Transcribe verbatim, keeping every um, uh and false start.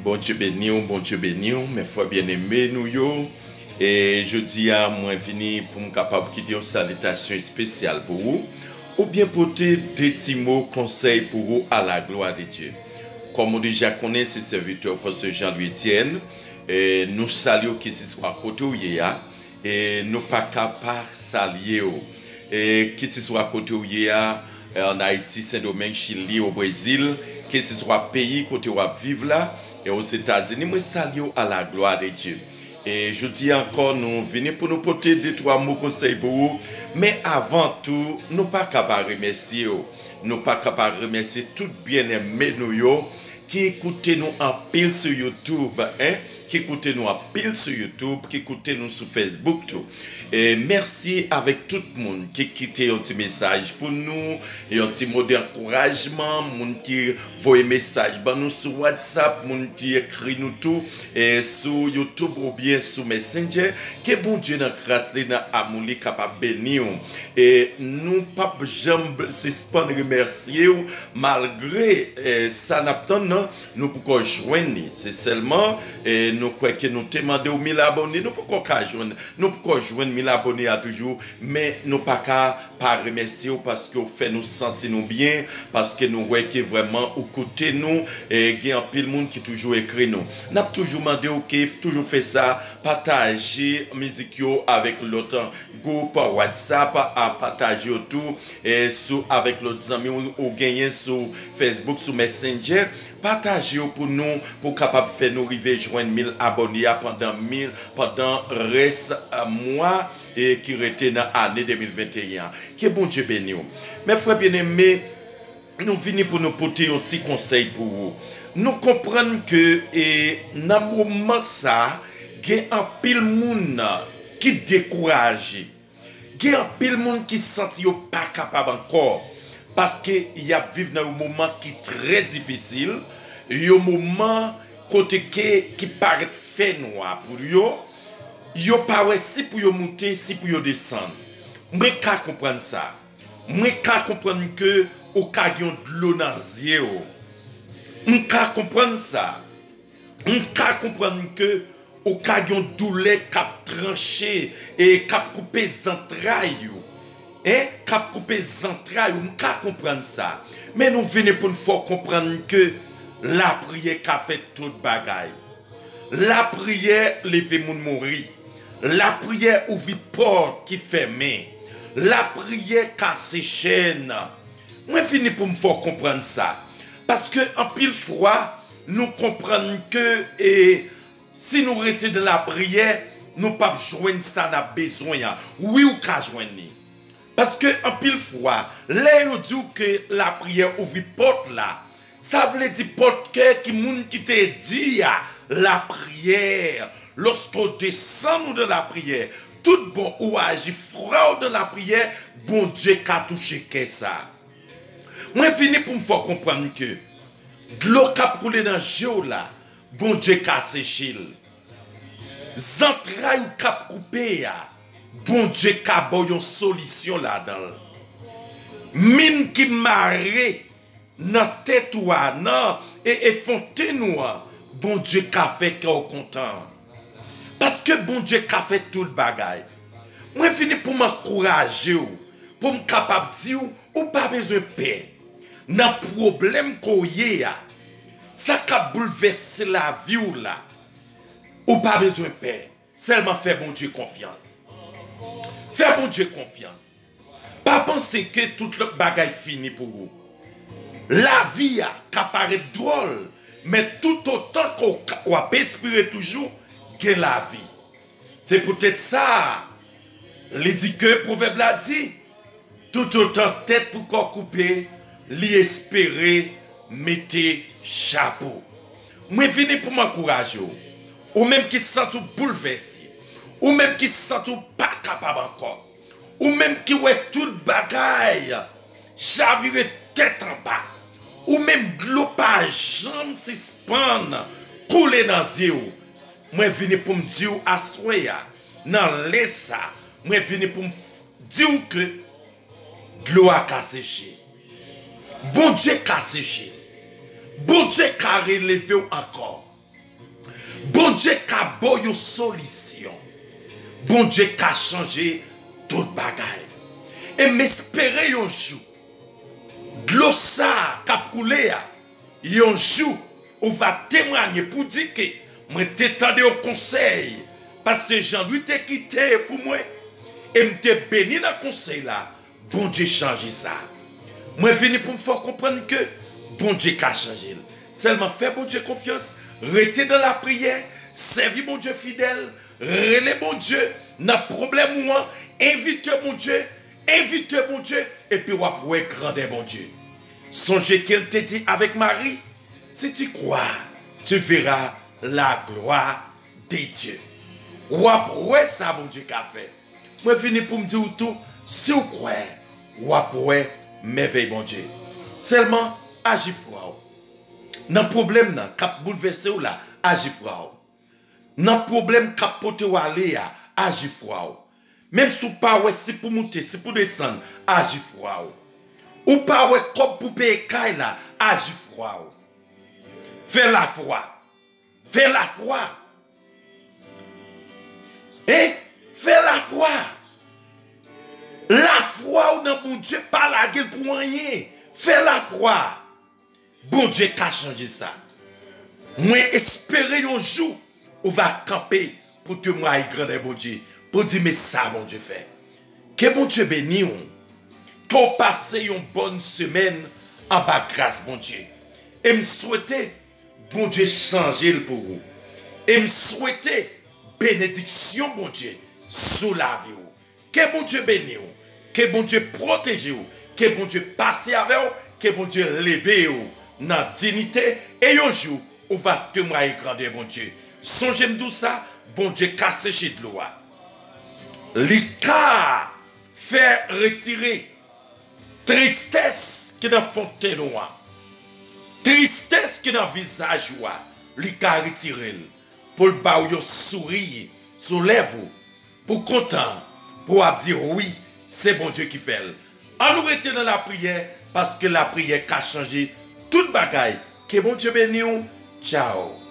Bondye beni w, Bondye beni w, men frè byeneme nou yo. E jodi a, mwen vini pou m kapab kite yon salitasyon espesyal pou ou, oubyen pote de ti mo konsèy pou ou, à la gloire de Dieu. Kòm ou deja konnen, se sèvitè w, pastè Jean Louis Etienne. E nou salye w, keseswa kote w ye a. E nou pa ka pa salye w. E keseswa kote w ye a, e, ann Ayiti, Sendomeng, Chili, o Brezil, keseswa peyi kote w ap viv la, e Ozetazini, mwen salye w à la gloire de Dieu. E jodi a ankò, nou vini pou nou pote de twa mo konsèy pou ou. Men avan tou, nou pa ka pa remèsye w. Nou pa ka pa remèsye tout byeneme nou yo ki koute nou anpil sou YouTube, en, ki koute nou anpil sou YouTube, ki koute nou sou Facebook tou. E mèsi avèk tout moun ki kite yon ti mesaj pou nou, yon ti mo de ankourajman, moun ki voye mesaj ban nou sou WhatsApp, moun ki ekri nou tou, e sou YouTube oubyen sou Messenger. Ke Bondye nan gras li, nan amou li kapab beni w. E nou p ap janm sispann remèsye w, malgre, e, sa n ap tann nan, nou poko jwenn li. Se sèlman, e, nou kwè ke nou te mande w mil abòne, nou poko ka jwenn, nou poko jwenn mil abòne a toujou, men nou pa ka pa remèsye w paske w fè nou santi nou byen, paske nou wè ke vrèman ou koute nou, e gen anpil moun ki toujou ekri nou. N ap toujou mande w ke toujou fè sa, pataje mizik yo avèk lòt gwoup WhatsApp, a pataje yo tou, e sou avèk lòt zanmi w ou genyen sou Facebook, sou Messenger, pataje yo pou nou, pou kapab fè nou rive jwenn mil abòne a pandan mil, pandan rès, e, mwa, e ki rete nan ane de mil venteyen an. Ke Bondye beni w. Men frè byeneme, nou vini pou nou pote yon ti konsèy pou ou. Nou konprann ke, e, nan moman sa, gen anpil moun ki dekouraje. Gen anpil moun ki santi yo pa kapab ankò, paske y ap viv nan yon moman ki trè difisil, yon moman kote ke, ki parèt fènwa pou yo, yo pa wè si pou yo moute, si pou yo desann. Mwen ka konprann sa. Mwen ka konprann ke ou ka gen yon dlo nan zye w. M ka konprann sa. M ka konprann ke ou ka gen yon doulè k ap tranche e k ap koupe zantray ou. En, k ap koupe zantray ou. M ka konprann sa. Men nou vini pou n fè w konprann ke lapriyè ka fè tout bagay. Lapriyè leve moun mouri. Lapriyè ouvri pòt ki fèmen. Lapriyè kase chèn. Mwen vini pou m fè w konprann sa. Paske anpil fwa, nou konprann ke, e, si nou rete nan lapriyè, nou p ap jwenn sa n ap bezwen an. Wi, ou ka jwenn li. Paske anpil fwa, lè yo di w ke lapriyè ouvri pòt la, sa vle di pòt kè ki moun ki te di a, lapriyè. Lòske w desann ou nan lapriyè, tout bon ou aji fwa w nan lapriyè, Bondye ka touche kè sa. Mwen vini pou m fè w konprann ke dlo k ap koule nan je w la, Bondye ka seche l. Zantray ou k ap koupe a, Bondye ka ba w yon solisyon ladan l. Min ki mare nan tèt ou a, nan e, e fontenn ou an, Bondye ka fè kè w kontan. Paske Bondye ka fè tout bagay. Mwen vini pou m ankouraje w, pou m kapab di w, ou pa bezwen pè. Nan pwoblèm ke w ye a, sa k ap boulvèse lavi w la, ou pa bezwen pè. Sèlman fè Bondye konfyans. Fè Bondye konfyans. Pa panse ke tout lòt bagay fini pou ou. Lavi a ka parèt dwòl, men toutotan ke w ka, w ap espere toujou, gen lavi. Se poutèt sa, li di ke pwovèb la di, toutotan tèt pou kò koupe, li espere mete chapo. Mwen vini pou m ankouraje w. Ou menm ki santi w boulvèse. Ou menm ki santi w pa kapab ankò. Ou menm ki wè tout bagay chavire tèt anba. Ou menm dlo pa janm sispann koule nan zye w. Mwen vini pou m di w aswè a, nan lè sa, mwen vini pou m f-, di w ke dlo a ka seche. Bondye ka seche. Bondye ka releve w ankò. Bondye ka ba w yon solisyon. Bondye ka chanje tout bagay. E m espere yon jou, dlo sa a k ap koule a, yon jou, ou va temwanye pou di ke mwen te tande yon konsèy Pastè Jean Louis te kite pou mwen, e m te beni nan konsèy la. Bondye chanje sa. Mwen vini pou m fè w konprann ke Bondye ka chanje l. Sèlman fè Bondye konfyans, rete nan lapriyè, sèvi Bondye fidèl, rele Bondye nan pwoblèm ou an, envite Bondye, envite Bondye, epi w ap wè grandè Bondye. Sonje ke l te di avèk Mari, si tu crois, tu verras la gloire de Dieu. W ap wè sa Bondye ka fè. Mwen vini pou m di w tou, si w kwè, w ap wè mèvèy Bondye. Sèlman, aji fwa w. Nan pwoblèm nan k ap boulvèse w la, aji fwa w. Nan pwoblèm k ap pote w ale a, aji fwa w. Menm si w pa wè si pou moute, si pou desann, aji fwa w. Ou pa wè kòb pou peye kay la, aji fwa w. Fè lafwa. Fè lafwa. Hein? Fè lafwa. Lafwa w nan Bondye, pa lage l pou anyen. Fè lafwa. Bondye ka chanje sa. Mwen espere yon jou ou va kanpe pou temwaye grandè Bondye, pou di, men sa Bondye fè. Ke Bondye beni w. Ke w pase yon bòn semèn anba gras Bondye. E m swete Bondye chanje l pou ou. E m swete benediksyon Bondye sou lavi w. Ke Bondye beni w. Ke Bondye pwoteje w. Ke Bondye pase avè w. Ke Bondye leve w nan diyite. E yon jou, ou va temwaye grandè Bondye. Sonje m di w sa, Bondye ka seche dlo a. Li ka fè retire tristès ki nan fontenn ou an. Tristès ki nan vizaj ou a, li ka retire l. Pou l ba w yon souri sou lèv ou. Pou kontan, pou w ap di wi, se Bondye ki fè l. Ann nou rete nan lapriyè, paske lapriyè ka chanje tout bagay. Ke Bondye beni w. Tchao.